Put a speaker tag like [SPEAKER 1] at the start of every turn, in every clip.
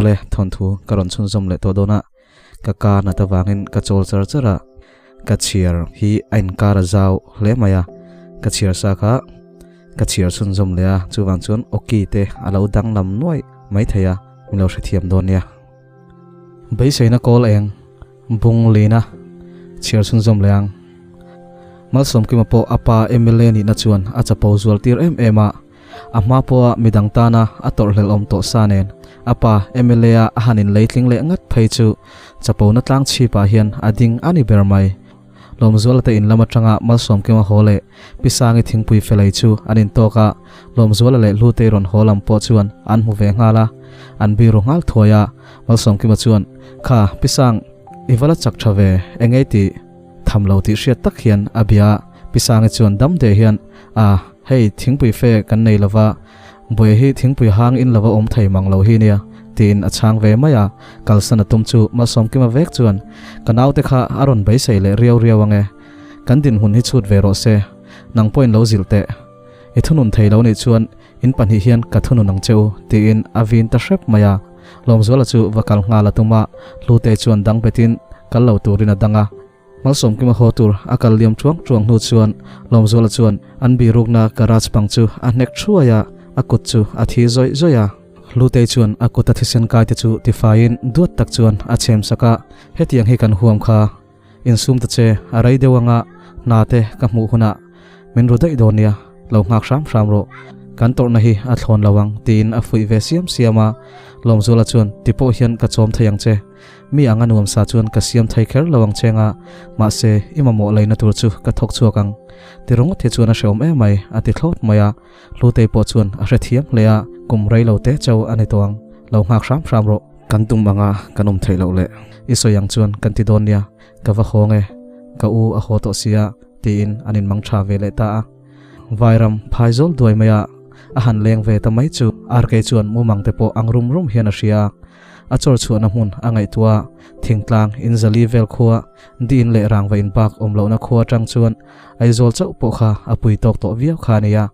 [SPEAKER 1] Awle, thawnthu ka rawn chhunzawm leh tawh dawn a, ka ka nat avangin ka chawl char char a, ka chhiar hi a inkar a zau hle mai a, ka chhiar sa kha ka chhiar chhunzawm leh a, chuvang chuan awki te a lo danglam nuaih mai thei a, min lo hrethiam dawn nia. Beiseina kawl eng bung lina chhiar chhunzawm leh ang. Malsawmkima pawh a pa mla nihna chuan a chapo zual tir em em a, a hma pawha midang tana a tawrhhlelh awm tawh sa nen a pa mla a a han inlei tling leh ngat phei chu chapo na tlang chhipah hian a ding a ni ber mai. Lawmzuala te in lam atanga Malsawmkima haw leh Pi Sangi thingpui felei chu an intawk a, Lawmzuala leh Hlutei rawn haw lam pawh chuan an hmu ve nghal a, an biru nghal thuai a, Malsawmkima chuan, Kha, Pi Sang, i va la chak tha ve, eng ei tih tham lo tih hriat tak hian a bia a, Pi Sangi chuan dam de hian, A, hei, thingpui fe kan nei lova, Buai hi thingpui hang in lova awm thei mang lo hi nia, tiin a chhang ve mai a, kalsan a tum chu Malsawmkima vek chuan, Ka naute kha a rawn beisei leh riau riau ang e, kan dinhmun hi chhut ve rawh se, nang pawhin lo zilh teh. I thunun thei lo nih chuan in pahnih hian ka thunun ang che u, tiin a vin ta hrep mai a. Lawmzuala chu va kal nghal a tum a, Hlute chuan dang betin kal lo turin a dang a. Malsawmkima haw tur a kal liam thuang thuang hnu chuan Lawmzuala chuan an birukna garage bang chu a hnek thuai a, a kut chu a thi zawih zawih a. Hlutei chuan a kut a thisen kai te chu tifaiin duat tak chuan a chhem sak a, Hetiang hi kan huam kha, insum ta che, a rei deuh anga hna te ka hmuh hunah min ru daih dawn nia, lo nghak hram hram rawh, kan tawrhna hi a thlawn lo ang tiin a fuih ve siam siam a. Lawmzuala chuan ti pawh hian ka chawm thei ang che. Mi anga nuam sa chuan ka siam thei kher lo ang cheng a, mahse i mamawh leina tur chu ka thawk chhuak ang. Ti ringawt hi chuan a hreawm em mai, a ti thlawt mai a. Hlutei pawh chuan a hrethiam hle a, kum rei lo te chau a ni tawh ang, lo nghak hram hram rawh. Kan tum anga kan awm theih loh leh i sawi ang chuan kan ti dawn nia, ka va hawng e, ka u a haw tawh sia, tiin an inmang tha ve leh ta a. Vairam phaizawl duai maia a han leng ve ta mai chu RK chuan mumang te pawh ang rum rum hian a hria a. A chawr chhuahna hmun a ngaihtuah a, thingtlang in zali vel khua, diin leh rangva in bak awm lohna khua atang chuan Aizawl chauh pawh kha a pui tawk tawh viau kha a ni a.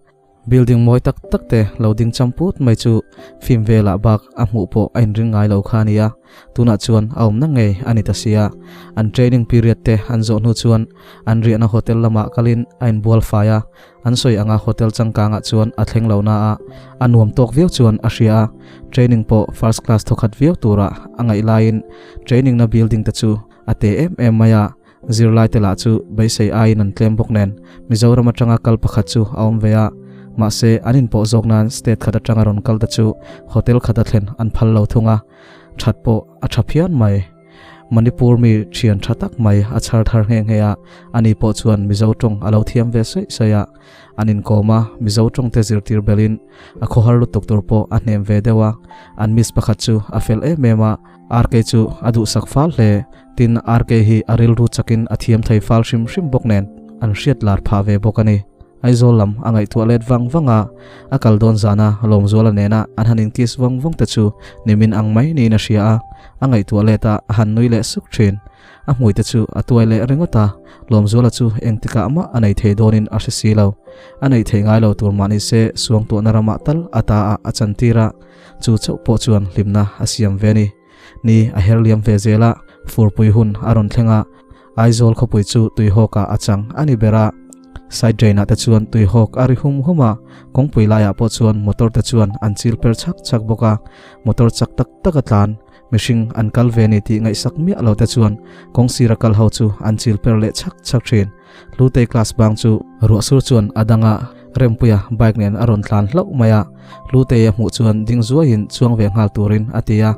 [SPEAKER 1] Building mawi tak tak te lo ding cham put mai chu film velah bak a hmuh pawh a inring ngai lo kha a ni a, tunah chuan a awmna ngei a ni ta si a. An training period te an zawh hnu chuan an riahna hotel lamah kalin a inbual fai a, An sawi anga hotel changkangah chuan a thleng lo na a, a nuam tawk viau chuan a hria a, training pawh first class thawkhat viau tura a ngaih laiin training na building te chu a te em em mai a, zirlai te lah chu beisei aiin an tlem bawk nen Mizoram atanga kal pakhat chu a awm ve a, mahse an inpawh zawk nan state khat atanga rawn kal te chu hotel khata thlen an phal lo thung a, that pawh a tha phian mai. Manipur mi thian tha tak mai a chhar thar nghe nghe a, ani pawh chuan Mizo tawng a lo thiam ve saih saih a. An inkawm a, Mizo tawng te zirtir belhin a khawhar lutuk tur pawh a hnem ve deuh a. An miss pakhat chu a fel em em a, RK chu a duhsak fal hle. Tin, RK hi a rilru chakin a thiam thei fal hrim hrim bawk nen an hriat lar phah ve bawk a ni. Aizawl lam a ngaihtuah let vang vang a, a kal dawn zana Lawmzuala nena an han inkiss vawng vawng te chu nimin ang mai niin a hria a, a ngaihtuah let a, a han nui leh suk thin. A hmui te chu a tuai leh ringawt a, Lawmzuala chu engtikah mah a nei thei dawnin a hre si lo. A neih theih ngai lo tur mah ni se suangtuahna ramah tal a ta a a chantir a, chu chauh pawh chuan hlimna a siam ve a ni. Ni a her liam ve zel a, furpui hun a rawn thleng a, Aizawl khawpui chu tuihawkah a chang a ni ber a. Side drain ah te chuan tuihawk a ri hum hum a, kawngpui laiah pawh chuan motor te chuan an chil per chhak chhak bawk a, motor chak tak tak a tlan, mihring an kal ve ni tih ngaihsak miah lo te chuan kawng sira kal ho chu an chil per leh chhak chhak thin. Hlutei class bang chu ruah sur chuan a dang a, Rempuia bike nen a rawn tlan hlauh mai a, Hlutei a hmuh chuan ding zuaiin chuang ve nghal turin a ti a.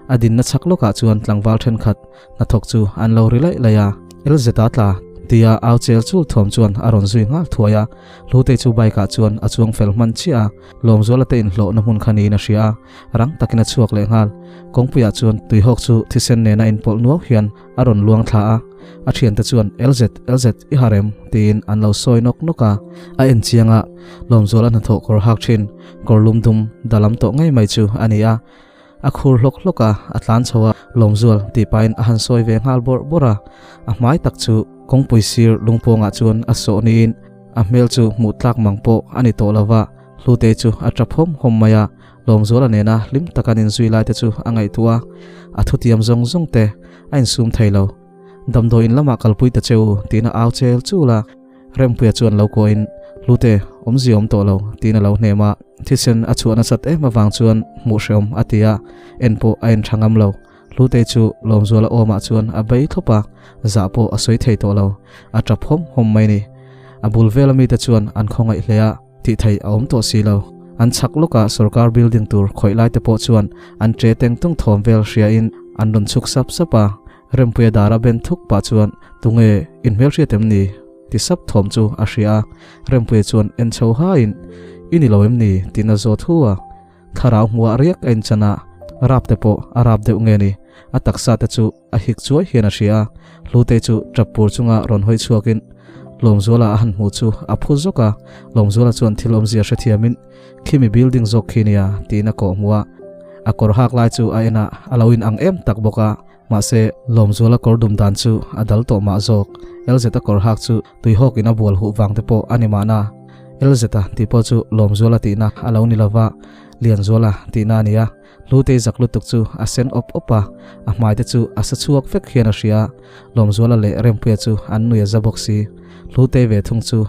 [SPEAKER 1] A dinna chhak lawkah chuan tlangval thenkhat Hnathawk chu an lo ri laih laih a, Elzeta tla tia au chel chul thuam chuan a rawn zui nghal thuai a. Hlutei chu bike ah chuan a chuang fel hman chiah a, Lawmzuala te inhlawhna hmun kha niin a hria a, rang takin a chhuak leh nghal. Kawngpuiah chuan tuihawk chu thisen nena inpawlh nuau hian a rawn luang thla a, a thiante chuan Elzet, Elzet, i har em? tiin an lo sawi nawk nawk a. A en chiang a, Lawmzuala hnathawh kawr hak thin, kawr lum dum dalam tawh ngei mai chu a ni a. A khur hlawk hlawk a, a tlan chho a, Lawmzual tih pahin a han sawi ve nghal bawrh bawrh a. A hmai tak chu kawngpui sir lungpawngah chuan a sawh niin a hmel chu hmuh tlak mang pawh a ni tawh lo va, Hlutei chu a tap hawm hawm mai a, Lawmzuala nena hlim taka an inzui lai te chu a ngaihtuah a, a thutiam zawng zawng te a insum thei lo. Damdawiin lamah kalpui ta che u tiin a au chel chul a. Rempuia chuan lo kuahin, Hlute, awmzia awm tawh lo, tiin a lo hnem a. Thisen a chhuah nasat em avang chuan hmuh hrehawm a ti a, en pawh a en tha ngam lo. Hlutei chu Lawmzuala awmah chuan a bei thlawp a, zah pawh a sawi thei tawh lo. A tap hawm hawm mai ni. A bul vela mite chuan an khawngaih hle a, tih theih a awm tawh si lo. An chhak lawkah sorkar building tur khawih laite pawh chuan an ṭe teng tung thawm vel hriain an rawn chhuk sap sap a. Rempuia dara ben thuk pah chuan, Tunge, in hmelhriat em ni? ti sap thawm chu a hria a. Rempuia chuan en chho haiin, I ni lo em ni? tiin a zawt hu a. Thlarau hmuah riak a inchan a, rap te pawh a rap deuh nge ni? A taksa te chu a hik chuai hian a hria a. Hlutei chu tap pur chunga rawn hawi chhuakin Lawmzuala a han hmuh chu a phu zawk a. Lawmzuala chuan thil awmzia hrethiamin, Khimi building zawk khi nia, tiin a kawh hmuh a. A kawr hak lai chu a en a, a lo inang em tak bawk a. Mahse, Lawmzuala kawr dum dan chu a dal tawh mah zawk. Elzeta kawr hak chu tuihawkin a bual huh vang te pawh a ni mahna. Elzeta tih pawh chu Lawmzuala tihna a lo ni lova, Lianzuala tihna a ni a. Hlutei zak lutuk chu a sen awp awp a, a hmai te chu a sa chhuak vek hian a hria. Lawmzuala leh Rempuia chu an nui a za bawk si. Hlutei ve thung chu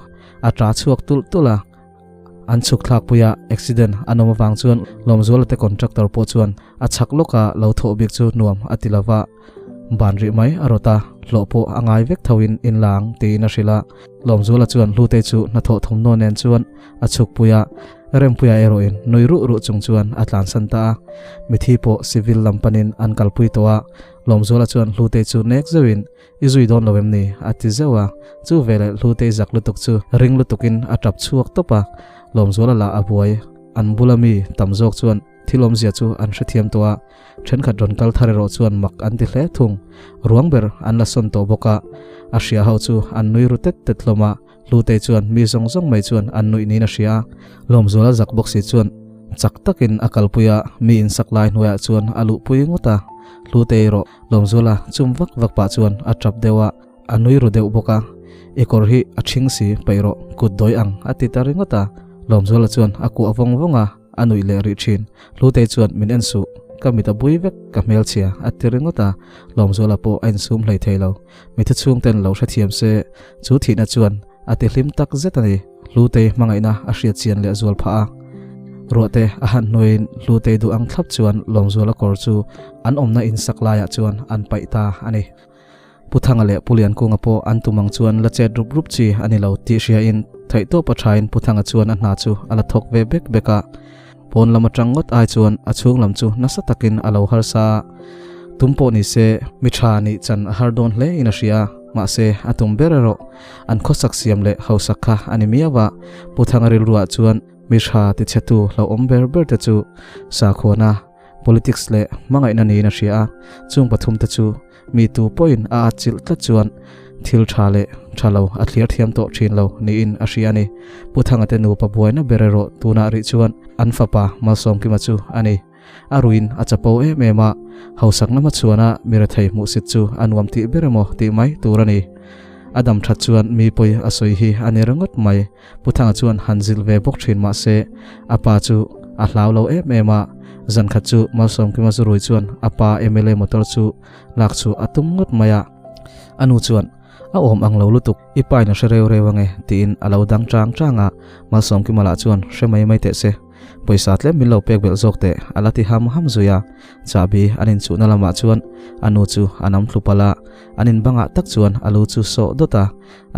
[SPEAKER 1] a ṭa chhuak tulh tulh a. An chhuk thlakpuia accident an awm avang chuan Lawmzuala te contractor pawh chuan a chhak lawka lo thawh bik chu nuam a ti lova, ban rih mai a rawt a, hlawh pawh a ngai vek thoin in la ang tiin a hrilh a. Lawmzuala chuan Hlutei chu hnathawh thawmhnaw nen chuan a chhukpui a, Rempuia erawhin nui ruh ruh chung chuan a tlansan ta a. Mithi pawh civil lam panin an kalpui tawh a, Lawmzuala chuan Hlutei chu nek zeuhin I zui dawn lo em ni? a ti zeuh a, chu veleh Hlutei zak lutuk chu ring lutukin a tap chhuak tawp a, Lawmzuala lah a buai. An bula mi tam zawk chuan thil awmzia chu an hrethiam tawh a, thenkhat rawn kal thar erawh chuan mak an ti hle thung. Ruang ber an la sawn tawh bawk a, a hria ho chu an nui ru tet tet hlawm a, Hlutei chuan mi zawng zawng mai chuan an nuih niin a hria a, Lawmzuala zak bawk si chuan chak takin a kalpui a, mi insak lai hnuaiah chuan a luhpui ngawt a, Hlutei erawh Lawmzuala chum vak vak pah chuan a tap deuh a, a nui ru deuh bawk a, I kawr hi a ṭhing si paih rawh, kut dawi ang a ti ta ringawt a, Lawmzuala chuan a kuah vawng vawng a, a nuih leh rih ṭhin. Hlutei chuan min en suh, ka mit a bui vek, ka hmelchhia a ti ringawt a, Lawmzuala pawh a insum hlei thei lo. Mitha chhungten lo hrethiam se, chu thihna chuan a ti hlim tak zet a ni. Hlutei hmangaihna a hriat chian leh zual phah a. Ruahte a han hnuaiin Hlutei duh ang thlap chuan Lawmzuala kawr chu an awmna insak laiah chuan an paih ta a ni. Pu Thanga leh Pu Liankunga pawh an tum ang chuan la chet rup rup chi a ni lo tih hriain theihtawp a thain Pu Thanga chuan a hna chu a la thawk ve bek bek a. Pawn lam atang ngawt ai chuan a chhung lam chu nasa takin a lo harsa a, tum pawh ni se mi tha nih chan a har dawn hle in a hria, mahse a tum ber erawh an khawsak siam leh hausak kha a ni miau a, Pu Thanga rilruah chuan mi tha tichhetu hlauhawm ber ber te chu sakhuana, politics leh hmangaihna niin a hria a, chung pathum te chu Mi tu pawhin a atchilh tlat chuan thil tha leh tha lo a thlir thiam tawh thin lo niin a hria a ni. Pu Thanga te nupa buaina ber erawh tunah rih chuan an fapa Malsawmkima chu a ni. A ruin a chapo em em a, hausakna hmachhuana mi rethei hmuhsit chu a nuam tih ber emaw tih mai tur a ni. A dam that chuan mi pawi a sawi hi a ni ringawt mai. Pu Thanga chuan han zilh ve bawk thin mah se a pa chu a hlau lo em em a, zan khat chu Malsawmkima Zurui chuan a pa mla motor chu lak chu a tum ngawt mai a. A nu chuan, A awm ang lo lutuk, i pa in a hre reu reu ange, tiin a lo dang chang chang a. Malsawmkima lah chuan, Hre mai mai teh se, pawisa tlem min lo pek belh zawk teh, a la ti ham ham zui a. Chahbi an inchuhna lamah chuan a nu chu a nam thlu palh a, an inbangah tak chuan a lu chu sawh dawt a,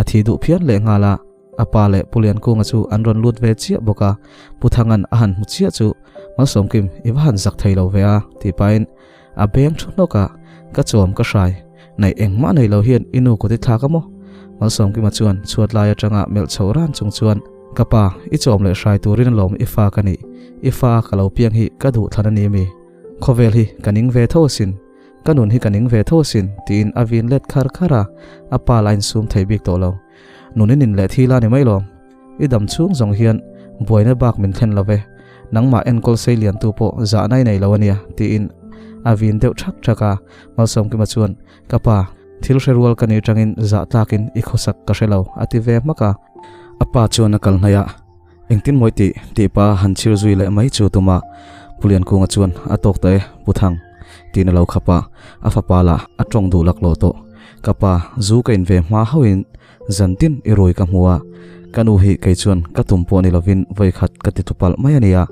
[SPEAKER 1] a thi duh phian lehnghal a. A pa leh Pu Liankunga chu an rawn lut ve chiah bawk a, Pu Thanga'n a han hmu chiah chu, Malsawmkim, i va han zak thei lo ve a, tih pahin a beng thu hnawk a, Ka chawm ka hrai, neih engmah nei lo hian i nu kut i thlak a maw? Malsawmkima chuan chhuat lai atanga melh chho ran chung chuan, Ka pa, i chawm leh hrai turin alawm i fa ka nih, i fa ka lo piang hi ka duh thlan a ni mi? Khawvel hi ka ning ve tho asin. Ka nun hi ka ning ve tho asin, tiin a vin let khar khar a, a pa la insum thei bik tawh lo. Nun i nin leh thi la ni mai lawm. I dam chhung zawng hian buaina bak min thlen lo ve. Nangmah enkawl sei liantu pawh zahna i nei lo ania, tiin a vin deuh thak thak a. Malsawmkima chuan, Ka pa, thil hre rual ka nih atangin zah tlakin i khawsak ka hre lo, a ti ve hmak a. A pa chuan a kal hnaih a, Engtin mawi tih tih pa han chhir zui leh mai chu tuma. Pu Liankunga chuan a tawk ta e, Pu Thang, tiin a lo khap a, a fapa lah a tawng duh laklawh tawh. Ka pa, zu ka in ve hma hauhin Zantin i rui ka hmu a, ka nu hi kei chuan ka tum pawh ni lovin vawi khat ka ti tupalh mai a nia.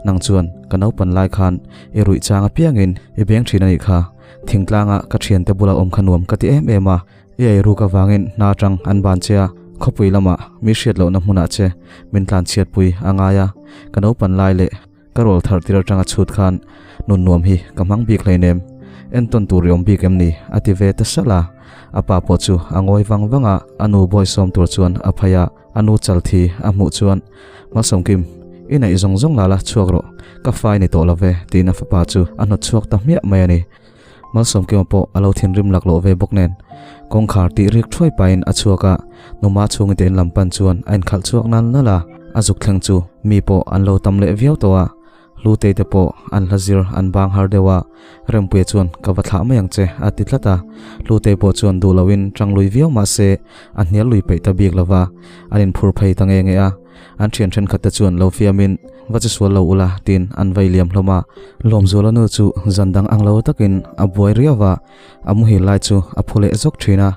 [SPEAKER 1] Nang chuan ka naupan lai khan i ruih chang apiangin i beng thin a nih kha. Thingtlanga ka thiante bula awm kha nuam ka ti em em a, i ei ruk avangin hna atang an ban che a, khawpui lamah mi hriat lohna hmunah che min tlanchhiatpui a ngai a, ka naupan lai leh Ka rawl thar tir atanga chhut khan nun nuam hi ka hmang bik hleinem, entawn tur i awm bik em ni? a ti ve ta salh a. A pa pawh chu a ngawi vang vang a, a nu bawisawm tur chuan a phei a, a nu chal thi a hmuh chuan, Malsawmkim, i neih zawng zawng la la chhuak rawh, ka fai ni tawh lo ve, tiin a fapa chu a hnawt chhuak ta hmiah mai a ni. Malsawmkima pawh a lo thinrim laklawh ve bawk nen, kawngkhar tih rik thuai pahin a chhuak a, numa chhungite in lam pan chuan a inkhalh chhuak nal nal a, a zuk thleng chu mi pawh an lo tam leh viau tawh a, Hlutei te pawh an hla zir an bang har deuh a, Rempuia chuan ka va thlah mai ang che a ti tlat a, Hlutei pawh chuan duh loin tang lui viau mah se a hnial lui peih ta bik lo va, an inphur phei ta nge nge a. An thian thenkhat te chuan lo fiamin, Va che sual lo ula, tiin an vai liam hlawm a. Lawmzuala nu chu zan dang ang lo takin a buai riau a, a muhil lai chu a phu leh zawk thin a.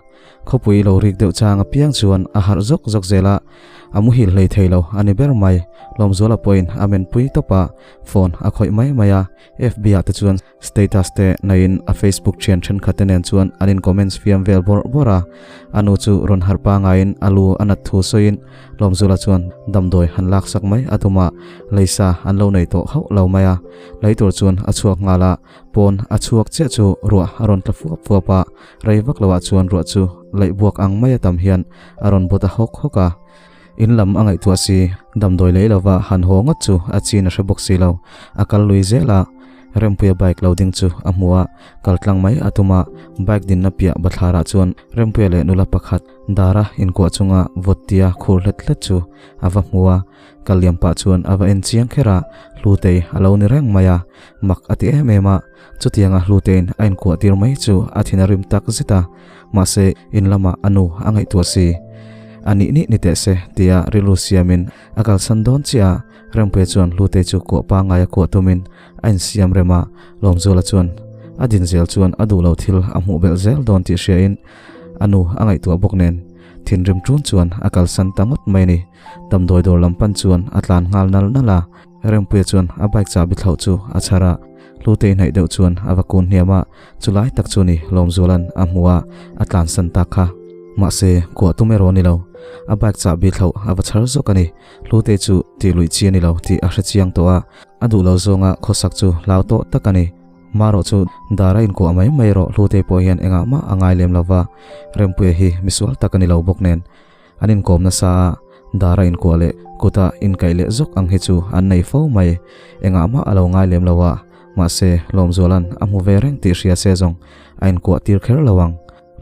[SPEAKER 1] Khawpui lo rik deuh chang apiang chuan a harh zawk zawk zel a, a muhil hlei thei lo a ni ber mai. Lawmzuala pawhin a menpui tawp a, phone a khawih mai mai a, FB ah te chuan Status te naiin a Facebook thian thenkhat te nen chuan an in comments fiam vel bawrh bawrh a, a nu chu rawn harh pangaiin a lu a nat thu sawiin Lawmzula chuan damdawi han lak sak mai a tum a, leisa an lo nei tawh hauh lo mai a, lei tur chuan a chhuak nghal a, pawn a chhuak chiah chu ruah a rawn tla fuap fuap a, rei vak loah chuan ruah chu laih buak ang mai a tam hian a rawn bawt a hawk hawk a. In lam a ngaihtuah si, damdawi lei lova han haw ngawt chu a chin a hre bawk si lo. A kal lui zel a, Rempuia bike lo ding chu a hmu a, kal tlang mai a tum a, bike dinna piah bathlarah chuan Rempuia leh nula pakhat dara inkuah chunga vawt tia khur hlet hlet chu a va hmu a, kal liam pah chuan a va en chiang kher a, Hlutei a lo ni reng mai a, mak a ti em em a, chutianga Hluteiin a inkuah tir mai chu a thin a rim tak zet a. Mahse, in lamah a nu a ngaihtuah si. A nih nih ni teh se, tia rilru siamin a kalsan dawn chiah a, Rempuia chuan Hlutei chu kuah pangngai a kuah tumin a insiam rem a, Lawmzuala chuan a din zel chuan a duh lo thil a hmuh belh zel dawn tih hriain a nu a ngaihtuah bawk nen thinrim ṭun chuan a kalsan ta ngawt mai a ni. Damdawi dawr lam pan chuan a tlan nghal nal nal a, Rempuia chuan a bike chahbi thlauh chu a chhar a, Hlutei hnaih deuh chuan a va kun hniam a, chulai tak chu ni Lawmzuala'n a hmu a, a tlansan tak kha. Mahse, kuah tum erawh a ni lo. A bike chahbi thlauh a va chhar zawk a ni. Hlutei chu tih luih chi a ni lo tih a hre chiang tawh a, a duh lo zawnga khawsak chu hlau tawh tak a ni. Marawh chu dar a inkuah mai mai erawh Hlutei pawh hian engah mah a ngai lem lo va, Rempuia hi misual tak a ni lo bawk nen. An inkawm nasa a, dar a inkuah leh kuta inkaih leh zawk ang hi chu an nei fo mai. Engah mah a lo ngai lem lo a, mahse Lawmzuala'n a hmu ve reng tih hria se zawng a inkuah tir kher lo ang.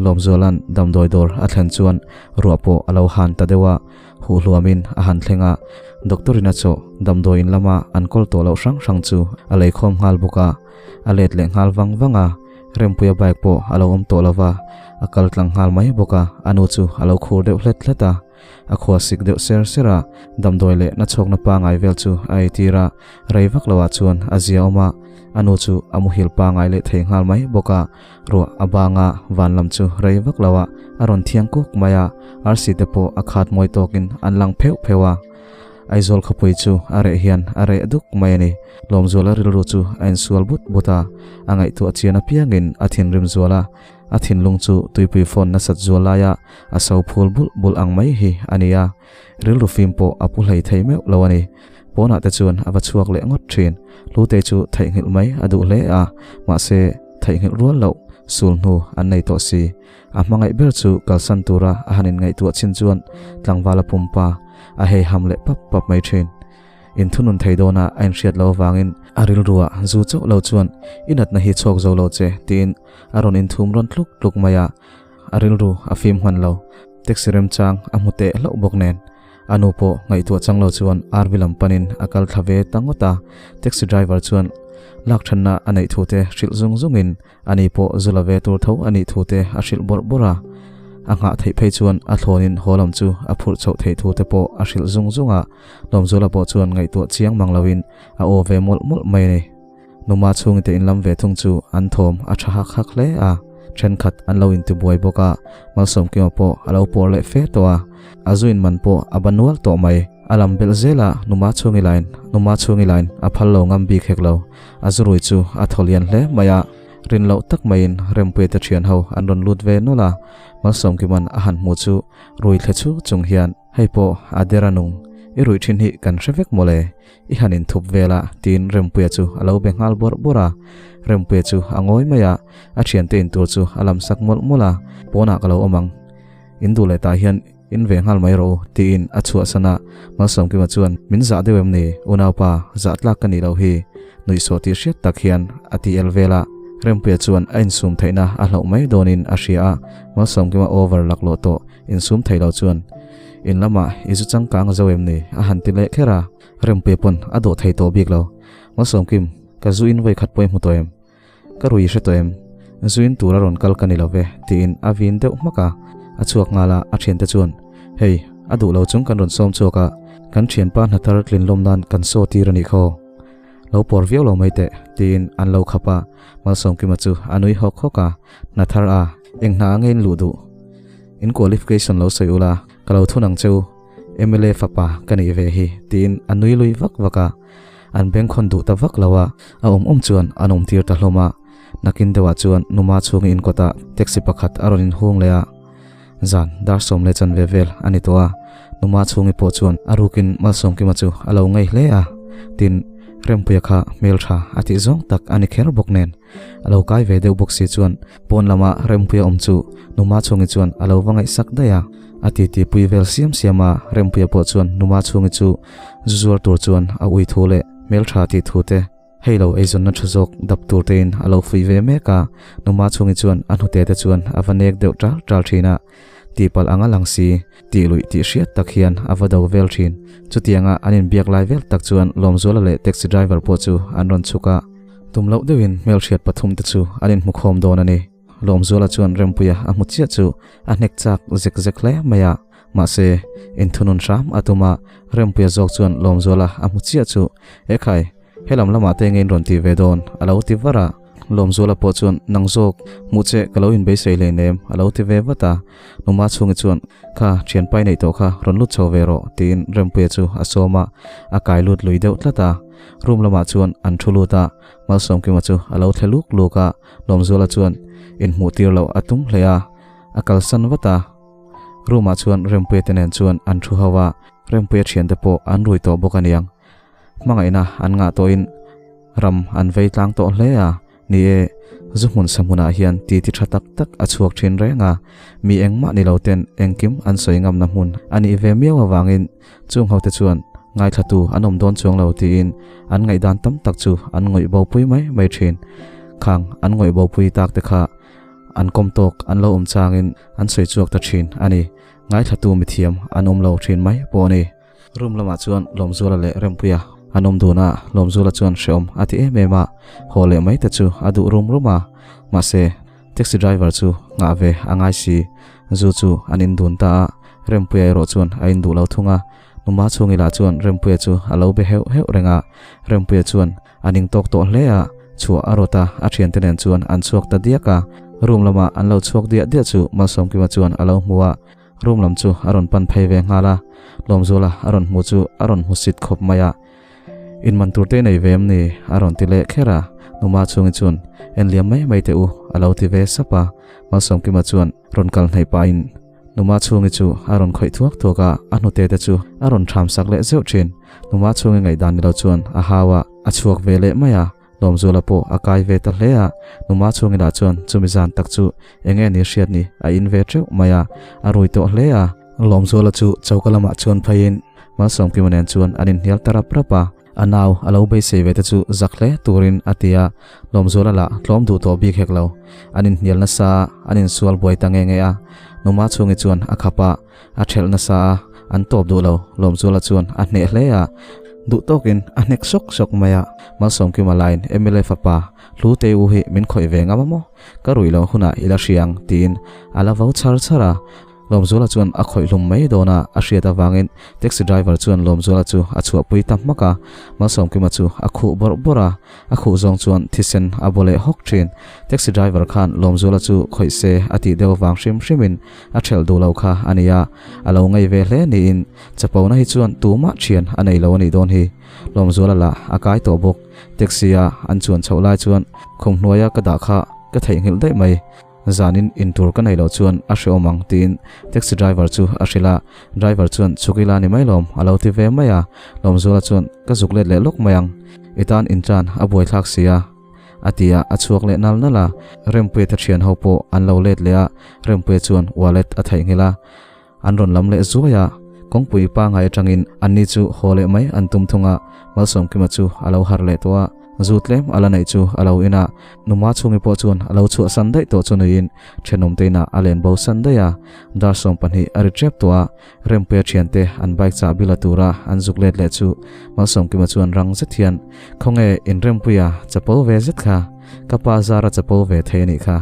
[SPEAKER 1] Lawmzuala'n damdawi dawr a thlen chuan ruah pawh a lo han ta deuh a, huh hluamin a han thleng a, doctor in a chawh damdawi in lama an kawl tawh loh hrang hrang chu a lei khawm nghal bawk a, a let leh nghal vang vang a. Rempuia bike pawh a lo awm tawh lo va, a kal tlang nghal mai bawk a, a nu chu a lo khur deuh hlet hlet a. A khua sik deuh ser ser a, damdawi leh nachhawkna pangai vel chu a eitir a, rei vak loah chuan a zia awm a, a nu chu a muhil pangai leh thei nghal mai bawk a, ruah a bang a, van lam chu rei vak loah a rawn thiang kuk mai a, arsi te pawh a khat mawi tawkin an lang pheuh pheuh a. Aizawl khawpui chu a reh hian a reh duk mai a ni. Lawmzuala rilru chu a insual but but a, a ngaihtuah chian apiangin a thinrim zual a, a thinlung chu tuipui phone nasat zual laia a so phul bulh bulh ang mai hi a ni a, rilru fim pawh a pu hlei thei meuh lo a ni. Pawnah te chuan a va chhuak leh ngawt thin. Hlutei chu theihnghilh mai a duh hle a, mahse theihnghilh rual loh sul hnu an nei tawh si. A hmangaih ber chu kalsan tura a han inngaihtuah chin chuan tlangvala pumpa a hei ham leh pap pap mai thin. Inthunun thei dawna a inhriat lo avangin a rilruah zu chauh lo chuan i natna hi chhuak zo lo che tiin a rawn inthum rawn tluk tluk mai a, a rilru a fim hman lo. Taxi remchang a hmu teh hlauh bawk nen a nu pawh ngaihtuah chang lo chuan RV lam panin a kal thla ve ta ngawt a, taxi driver chuan lak thanna a neih thu te hrilh zung zungin Ani pawh zu la ve tur tho a nih thu te a hrilh bawrh bawrh a, a nghah theih phei chuan a thlawnin haw lam chu a phurh chhoh theih thu te pawh a hrilh zung zung a, Lawmzuala pawh chuan ngaihtuah chiang mang loin a aw ve mawlh mawlh mai a ni. Numa chhungte in lam ve thung chu an thawm a tha hak hak hle a, thenkhat an lo intibuai bawk a, Malsawmkima pawh a lo pawr leh fe tawh a, a zu in man pawh a ba nual tawh mai. A lam belh zel a, Numa chhungi lain Numa chhungi lain a phal lo ngam bik hek lo. A zu rui chu a thaw lian hle mai a, rin loh tak maiin Rempuiate thian ho an rawn lut ve nawlh a, Malsawmkima'n a han hmuh chu rui thle chuk chung hian, Hei pawh a der a nung, i ruih thin hi kan hre vek mawle, i han inthup vel a, tiin Rempuia chu a lo be nghal bawrh bawrh a. Rempuia chu a ngawi mai a, a thiante intur chu a lam sak mawlh mawlh a, Pawnah ka lo awm ang, in duh leh tah hian in ve nghal mai rawh u, tiin a chhuahsan a. Malsawmkima chuan, Min zah deuh em ni, unaupa, zah tlak ka nih loh hi, nuihsawh tih hriat tak hian a ti el vel a. Rempuia chuan a insum theihna a hlauh mai dawnin a hria a, Malsawmkima over laklawh tawh Insum thei lo chuan, In lamah i zu changkang zo em ni? a han ti leh kher a, Rempuia pawn a dawh thei tawh bik lo. Malsawmkim, ka zu in vawi khat pawh i hmu tawh em? Ka rui i hre tawh em? Zu in tur a rawn kal ka ni lo ve, tiin a vin deuh hmak a. A chhuak nghal a, a thiante chuan, Hei, a duh lo chung kan rawn sawm chhuak a, kan thianpa hna thar tlin lawm nan kan saw tir a nih khaw. Lo pawr viau lo mai teh, tiin an lo khap a. Malsawmkima chu a nui hawk hawk a, Hna thar a, eng hna ange in luh duh? In qualification lo sawi ula, ka lo thun ang cheu, mla fapa ka nih ve hi, tiin a nui lui vak vak a. An bengkhawn duh ta vak lo a, a awm awm chuan an awm tir ta hlawm a. Nakin deuhah chuan Numa chhungi inkawtah taxi pakhat a rawn inhung leh a. Zan dar sawm leh chanve vel a ni tawh a, Numa chhungi pawh chuan a rukin Malsawmkima chu a lo ngei hle a. Tin, Rempuia kha hmeltha a tih zawng tak a ni kher bawk nen. A lo kai ve deuh bawk si chuan pawn lama Rempuia awm chu Numa chhungi chuan a lo va ngaihsak daih a. A titi pui vel siam siam a, Rempuia pawh chuan Numa chhungi chu zu zuar tur chuan a ui thu leh hmeltha tih thu te hei lo eizawnna tha zawk dap tur tein a lo fuih ve mek a. Numa chhungi chuan a hnute te chuan a va nek deuh ṭal ṭal ṭhin a. Tihpalh anga lang si, tih luih tih hriat tak hian a va do vel thin. Chutianga an inbiak lai vel tak chuan Lawmzuala leh taxi driver pawh chu an rawn chhuk a. Tum loh deuhin hmelhriat pathum te chu an inhmukhawm dawn a ni. Lawmzuala chuan Rempuia a hmu chiah chu a hnek chak zek zek hle mai a. Mahse, inthunun hram a tum a, Rempuia zawk chuan Lawmzuala a hmu chiah chu, Ekhai, helam lamah te nge in rawn ti ve dawn? a lo ti var a. Lawmzuala pawh chuan, Nang zawk, hmuh che ka lo inbeisei hleinem, a lo ti ve vat a. Numa chhungi chuan, Kha, thianpai neih tawh kha, rawn lut chho ve rawh, tiin Rempuia chu a sawm a, a kai lut lui deuh tlat a. Room lamah chuan an thu lut a, Malsawmkima chu a lo thle luk luk a, Lawmzuala chuan inhmuh tir loh a tum hle a, a kalsan vat a. Room ah chuan Rempuia te nen chuan an thu ho a, Rempuia thiante pawh an rui tawh bawk aniang. Hmangaihna an ngah tawhin ram an vei tlang tawh hle a, ni e, zu hmun sa hmunah hian titi tha tak tak a chhuak thin reng a, mi engmah ni lo ten engkim an sawi ngamna hmun a nih ve miau avangin chung hote chuan ngaithlatu an awm dawn chuang lo tiin an ngaihdan tam tak chu an ngawih bo pui mai mai thin. Khang an ngawih bo pui tak te kha an kawm tawk an lo awm changin an sawi chhuak ta thin a ni. Ngaithlatu mithiam an awm lo thin mai pawh a ni. Room lamah chuan Lawmzuala leh Rempuia an awm dun a, Lawmzuala chuan hrehawm a ti em em a, haw leh mai te chu a duh rum rum a, mahse taxi driver chu nghah ve a ngai si, zu chu an in dun ta a, Rempuia erawh chuan a in duh lo thung a, Numa chhungila chuan Rempuia chu a lo be heuh heuh reng a, Rempuia chuan a ning tawk tawh hle a, chhuah a rawt a, a thiante nen chuan an chhuak ta diak a, room lama an lo chhuak diah diah chu Malsawmkima chuan a lo hmu a, Room lam chu a rawn pan phei ve nghal a, Lawmzuala a rawn hmu chu a rawn hmu sit khawp mai a. In man tur te nei ve em ni? a rawn ti leh kher a, Numa chhungi chuan en liam mai mai teh u a lo ti ve sap a, Malsawmkima chuan rawn kal hnaih pahin Numa chhungi chu a rawn khawih thuak thuak a, a hnute te chu a rawn ṭham sak leh zeuh ṭhin. Numa chhungi ngaihdan ni lo chuan a hau a, a chhuak ve leh mai a. Lawmzuala pawh a kai ve ta hle a, Numa chhungin ah chuan chumi zan tak chu eng nge ni hriat ni a in ve teuh mai a, a rui tawh hle a. Lawmzuala chu choka lamah chuan pheiin Malsawmkima nen chuan an inhnial ta rap rap a, a nau a lo beisei ve te chu zak hle turin a ti a, Lawmzuala lah tlawm duh tawh bik hek lo. An inhnial nasa a, an insual buai ta nge nge a, Numa chhungi chuan a khap a, a thelh nasa a, an tawp duh lo. Lawmzuala chuan a hneh hle a, duh tawkin a hnek sawk sawk mai a. Malsawmkima laiin mla fapa Hlutei u hi min khawih ve ngam a maw? Ka ruih loh hunah i la hria ang tiin a la vo char char a. Lawmzuala chuan a khawih hlum mai dawn a, a hriat avangin taxi driver chuan Lawmzuala chu a chhuahpui ta hmak a, Malsawmkima chu a khuh bawrh bawrh a, a khuh zawng chuan thisen a baw leh hawk thin. Taxi driver khan Lawmzuala chu khawih se a tih deuh avang hrim hrimin a thelh duh lo kha a ni a, a lo ngei ve hle niin Chapona hi chuan tumah thian a nei lo a nih dawn hi. Lawmzuala lah a kai tawh bawk. Taxi a an chuan chhoh lai chuan khum hnuaia ka dah kha ka theihnghilh daih mai. Zanin intur ka nei loh chuan a hreawm ang tiin taxi driver chu a hrilh a, driver chuan chhuk ila ni mai lawm a lo ti ve mai a, Lawmzuala chuan ka zuk let leh lawk mai ang, i tan intan a buaithlak si a a ti a, a chhuak leh nal nal a, Rempuia te thian ho pawh an lo let leh a, Rempuia chuan wallet a theihnghilh a. An rawn lam leh zuai a, kawngpui pangngai atangin anni chu haw leh mai an tum thung a, Malsawmkima chu a lo harh leh tawh a, zu tlem a la neih chu a lo in a, numa chhungi pawh chuan a lo chhuahsan daih tawh chu nuiin thenawmte inah a len bo san daih a, dar 12 a ri tep tawh a, Rempuia thiante an bike chahbi la tura an zuk let leh chu Malsawmkima chuan rang zet hian, Khawnge in Rempuia chapo ve zet kha, ka pa zara chapo ve thei a nih kha,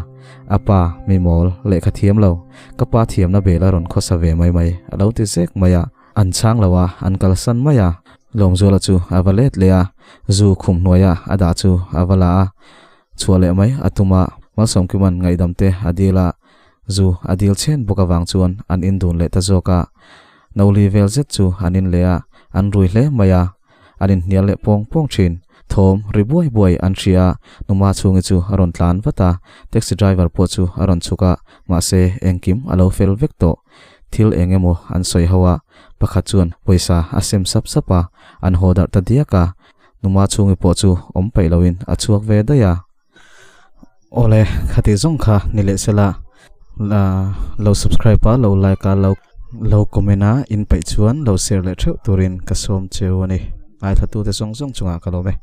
[SPEAKER 1] a pa mi mawl lehkha thiam lo, Ka pa thiamna bel a rawn khawsa ve mai mai a lo ti zek mai a, an chhang lo a, an kalsan mai a. Lawmzuala chu a va let leh a, zu khum hnuaia a dah chu a va la a, chhuah leh mai a tum a, Malsawmkima'n ngaihdam te a dil a, zu a dil chhen bawk avang chuan an indun leh ta zawk a. Noli vel zet chu an in leh a, an rui hle mai a. An inhnial leh pawng pawng thin. Thawm ri buai buai an hria a, numa chhungi chu a rawn tlan vat a, taxi driver pawh chu a rawn chhuk a, mahse engkim a lo fel vek tawh. Thil eng emaw an sawi ho a, pakhat chuan pawisa a sem sap sap a, an haw darh ta diak a, numa chhungi pawh chu awm peih loin a chhuak ve daih a. Awle, khati zawng kha ni leh sela, lo subscribe a, lo like a, lo lo comment a, in peih chuan lo share leh theuh turin ka sawm cheu a ni. Ngaithlatute zawng zawng chungah ka lawm e.